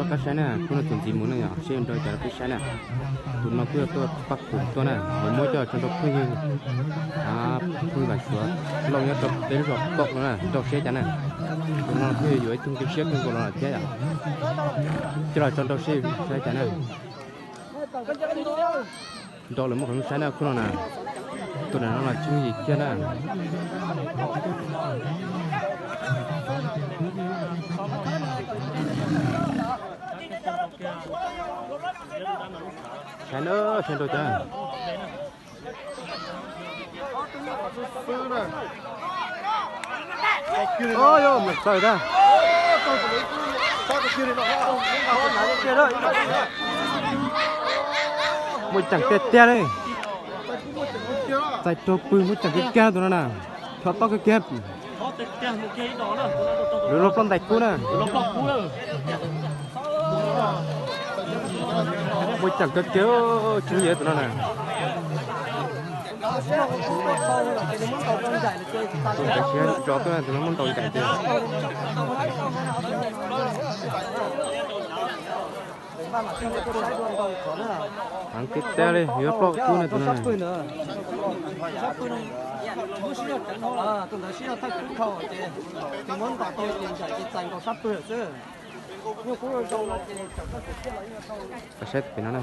Pab saib na, khub no tus ntxiv mus na yom, seb yuav nrau cas rau peb saib na. Tus no kuj yog tuaj pab kuv tuaj na, yuav muab coj tso nrau phooj ywg, phooj ywg Vam Suav Lauj nyob rau peb lub zos Kaum no na, nrau seb cas na. Tus no kuj yuav ib tug ncw siab kawg nkaus los thiab yom. Coj los tso nrau seb saib cas na. Nrau lawv muab qhov rooj saib na khub no na. Tus no los tswv yim kiag na. Saib na, saib nrau cas. Yog mas txawm na. Muaj ceem tiag tiag li. Txais raug pw muaj ceem kiag kiag tus no na. Rho toj kiag kiag. Lawv los ploj ntais kub na. Muaj ceem kiag kiag, tswv yim tus no na. Tus ntawd siab tso tuaj na, tus no muab ntaus ncaim tiag. Heev tiag tiag li, yuav ploj kub na tus no na. Pab saib pem no na.